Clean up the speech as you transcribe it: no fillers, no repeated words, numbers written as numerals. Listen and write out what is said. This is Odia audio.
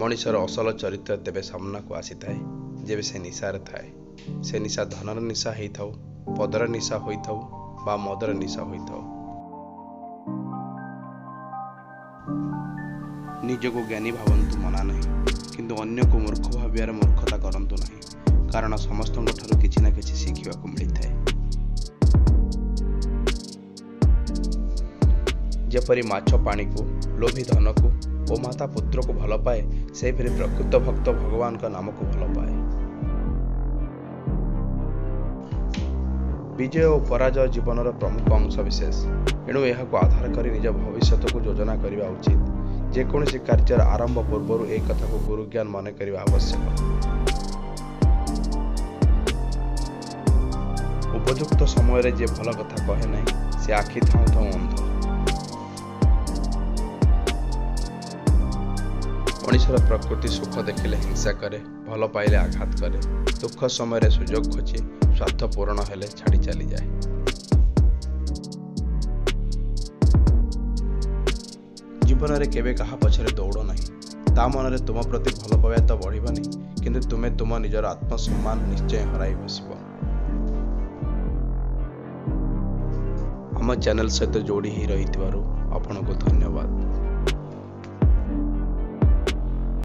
ମଣିଷର ଅସଲ ଚରିତ୍ର ତେବେ ସାମ୍ନାକୁ ଆସିଥାଏ ଯେବେ ସେ ନିଶାରେ ଥାଏ। ସେ ନିଶା ଧନର ନିଶା ହେଇଥାଉ, ପଦର ନିଶା ହୋଇଥାଉ ବା ମଦର ନିଶା ହୋଇଥାଉ। ନିଜକୁ ଜ୍ଞାନୀ ଭାବନ୍ତୁ ମନା ନାହିଁ, କିନ୍ତୁ ଅନ୍ୟକୁ ମୂର୍ଖ ଭାବିବାର ମୂର୍ଖତା କରନ୍ତୁ ନାହିଁ, କାରଣ ସମସ୍ତଙ୍କଠାରୁ କିଛି ନା କିଛି ଶିଖିବାକୁ ମିଳିଥାଏ। ଯେପରି ମାଛ ପାଣିକୁ, ଲୋଭୀ ଧନକୁ ଓ ମାତା ପୁତ୍ରକୁ ଭଲ ପାଏ, ସେହିପରି ପ୍ରକୃତ ଭକ୍ତ ଭଗବାନଙ୍କ ନାମକୁ ଭଲ ପାଏ। ବିଜୟ ଓ ପରାଜୟ ଜୀବନର ପ୍ରମୁଖ ଅଂଶ ବିଶେଷ, ଏଣୁ ଏହାକୁ ଆଧାର କରି ନିଜ ଭବିଷ୍ୟତକୁ ଯୋଜନା କରିବା ଉଚିତ। ଯେକୌଣସି କାର୍ଯ୍ୟର ଆରମ୍ଭ ପୂର୍ବରୁ ଏ କଥାକୁ ଗୁରୁଜ୍ଞାନ ମନେ କରିବା ଆବଶ୍ୟକ। ଉପଯୁକ୍ତ ସମୟରେ ଯିଏ ଭଲ କଥା କହେ ନାହିଁ, ସେ ଆଖି ଥାଉଁ ଥାଉଁ ଅନ୍ଧ। ମଣିଷର ପ୍ରକୃତି ସୁଖ ଦେଖିଲେ ହିଂସା କରେ, ଭଲ ପାଇଲେ ଆଘାତ କରେ, ଦୁଃଖ ସମୟରେ ସୁଯୋଗ ଖୋଜେ, ସ୍ୱାର୍ଥ ପୂରଣ ହେଲେ ଛାଡ଼ି ଚାଲିଯାଏ। ଜୀବନରେ କେବେ କାହା ପଛରେ ଦୌଡ଼ ନାହିଁ। ତା ମନରେ ତୁମ ପ୍ରତି ଭଲ ପାଇବା ତ ବଢ଼ିବନି, କିନ୍ତୁ ତୁମେ ତୁମ ନିଜର ଆତ୍ମସମ୍ମାନ ନିଶ୍ଚୟ ହରାଇ ବସିବ। ଆମ ଚ୍ୟାନେଲ ସହିତ ଯୋଡ଼ି ହେଇ ରହିଥିବାରୁ ଆପଣଙ୍କୁ ଧନ୍ୟବାଦ।